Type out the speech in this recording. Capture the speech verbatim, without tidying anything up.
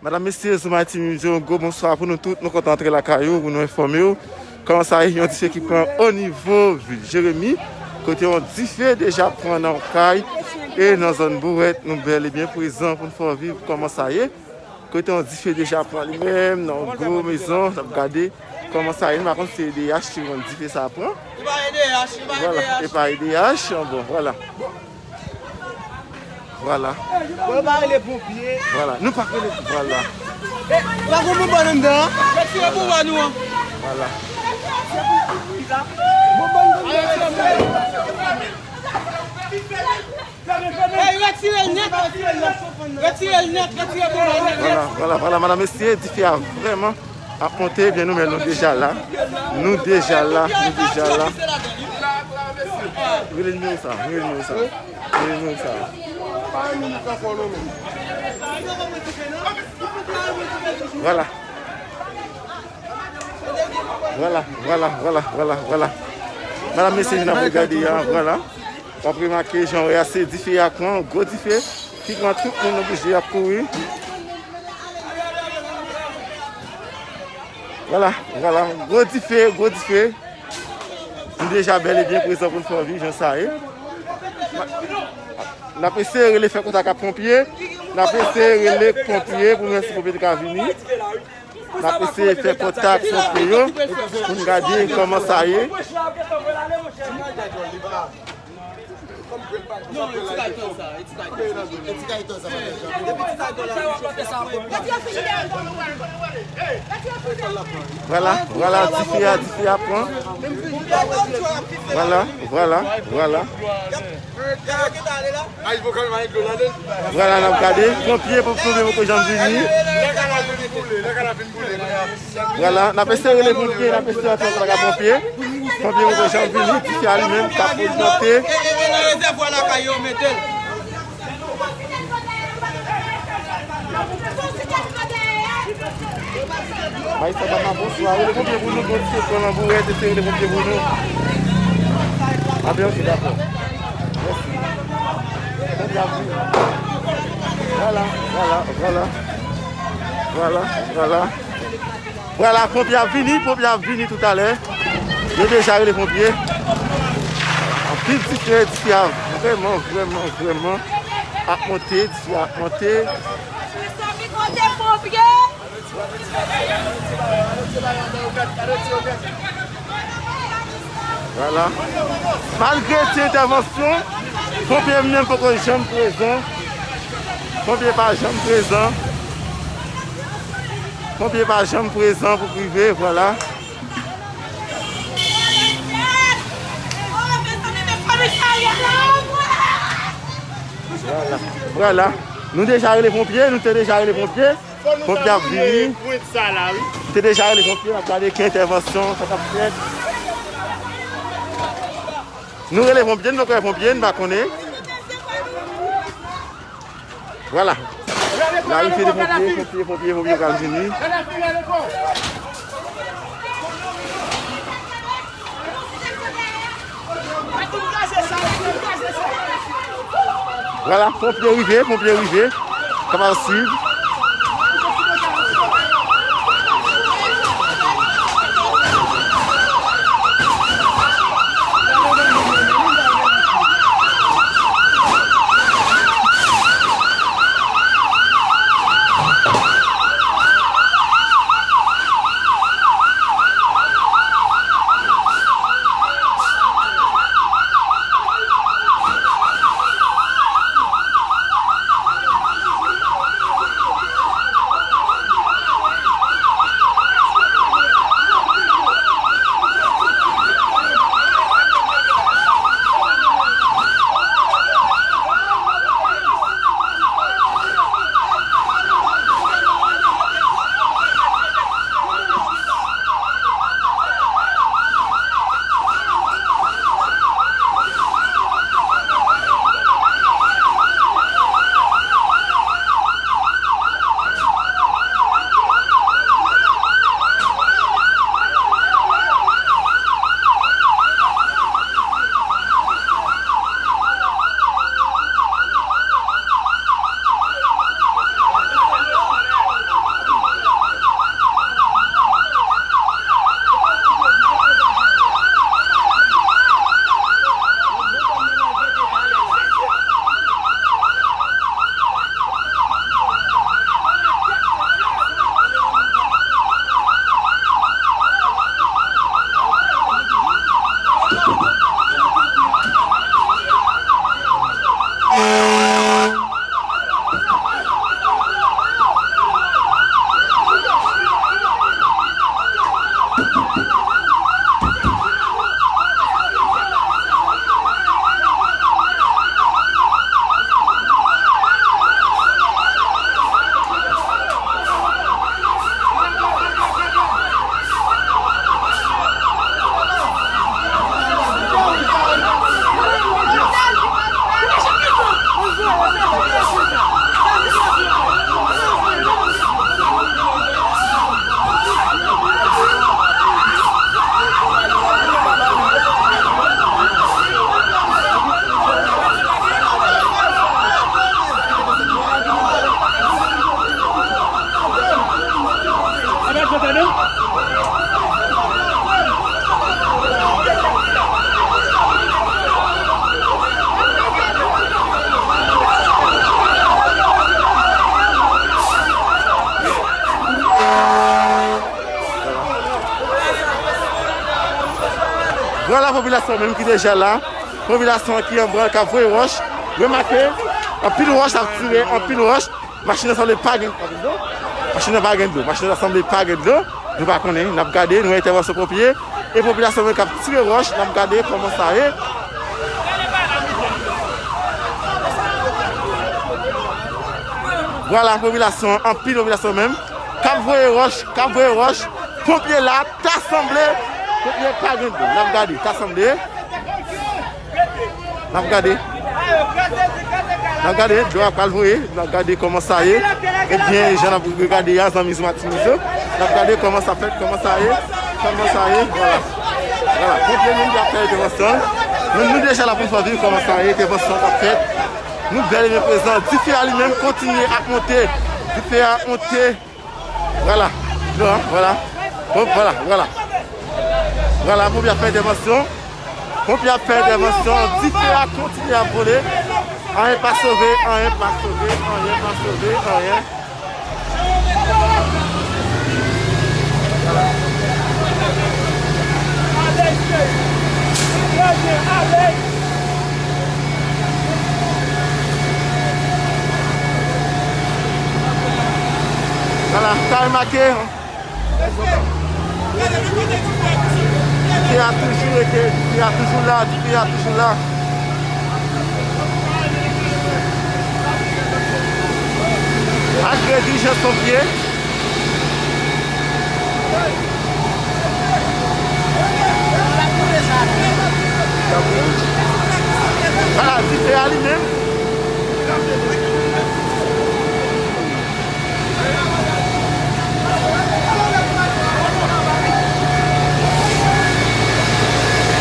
Madam, mesye, Zoom Haiti News, yon gwo bonswa pou nou tout. Nou kontan antre lakay ou pou nou enfòme w kòman sa ye, yon dife ki pran o nivo vil Jeremi, kote yon dife deja pran nan yon kay e nan zòn Bouwèt. Nou bèl e byen prezan pou n fè w viv kòman sa ye. Kote yon dife deja pran li menm nan yon gwo mezon. N ap gade kòman sa ye. M pa konn si se E D H ki rann dife sa pran. Vwala, e pa E D H. Bon, vwala. Vwala. Bon, yo pa rele ponpye. Vwala. Nou pa rele. Vwala. Eh, pa gon bonbòn anndan, an? Retire bonbòn ou an. Vwala. Bonbòn anndan. Ey, retire l nèt. Retire l nèt. Retire bonbòn nan nèt. Vwala, vwala, vwala, madam, mesye, dife a vrèman ap monte, ebyen nou menm nou deja la. Nou deja la, nou deja la. Rele nimewo sa, rele nimewo sa. Rele nimewo sa. Vwala. Vwala, vwala, vwala, vwala, vwala. Madam, mesye, vin ap regade a, vwala. W ap remake jan w wè a, se dife a pran, gwo dife ki pran tout moun oblije ap kouri. Vwala, vwala, gwo dife, gwo dife. Nou deja bèl e byen prezan pou n fè w viv jan sa ye. N ap eseye rele fè kontak ak ponpye. N ap eseye rele ponpye pou n wè si ponpye te ka vini. N ap eseye fè kontak ponpye yo pou n gade kòman sa ye. Vwala, vwala, dife a, dife a pran. Vwala, vwala, vwala. Vwala, n ap gade. Ponpye, ponpye poko janm vini. Vwala, n ap eseye rele ponpye, n ap eseye antre antre ak ponpye. Ponpye poko janm vini, dife a li menm k ap ogmante. Bay sa papa, bonswa. Rele ponpye pou nou, gwo dife pran nan Bouwèt, eseye rele ponpye pou nou. A byen, ok, dakò. Mèsi. Ponpye ap vini. Vwala, vwala, vwala. Vwala, vwala. Vwala, ponpye ap vini, ponpye ap vini toutalè. Yo deja rele ponpye. Anpil dife, dife a vrèman, vrèman, vrèman ap monte, dife a ap monte. Mezanmi, kote ponpye? Vwala. Malgre ti entèvansyon, ponpye menm poko janm prezan. Ponpye pa janm prezan. Ponpye pa janm prezan pou rive, vwala. Vwala. Vwala. Nou deja rele ponpye, nou te deja rele ponpye. Ponpye ap vini. Te deja rele ponpye, n ap gade ki entèvansyon sa t ap fèt. Nou rele ponpye, nou poko wè ponpye, nou pa konnen. Vwala. Larivè de ponpye, ponpye, ponpye, ponpye pral vini. Vwala, ponpye rive, ponpye rive. Kapab swiv. Vwala popilasyon menm ki deja la. Popilasyon ki an branl k ap voye wòch. Remake, anpil wòch ap tire, anpil wòch. Machin nan sanble pa gen dlo. Machin nan pa gen dlo. Machin nan sanble pa gen dlo. Nou pa konnen. N ap gade, nou wè entèvansyon ponpye. E popilasyon menm k ap tire wòch. N ap gade kòman sa ye. Vwala, popilasyon, anpil popilasyon menm. K ap voye wòch, k ap voye wòch. Ponpye la, ta sanble. Ponpye pa gen dlo. N ap gade, ta sanble. N ap gade. N ap gade, dlo a pral voye. N ap gade kòman sa ye. Ebyen, jan n ap gade a, zanmi sou Matinik yo. N ap gade kòman sa fèt, kòman sa ye. Kòman sa ye, vwala. Vwala, ponpye menm ki ap fè entèvansyon. Nou, nou deja la pou n fè viv kòman sa ye, entèvansyon k ap fèt. Nou bèl e byen prezan. Dife a li menm kontinye ap monte. Dife a ap monte. Vwala. Non, vwala. Bon, vwala, vwala. Vwala, ponpye ap fè entèvansyon. Ponpye ap fè entèvansyon. Dife a kontinye ap vole. Anyen pa sove, anyen pa sove, anyen pa sove, anyen. Vwala, sa remake. Dife a toujou rete, dife a toujou la, dife a toujou la. Malgre dirijans ponpye,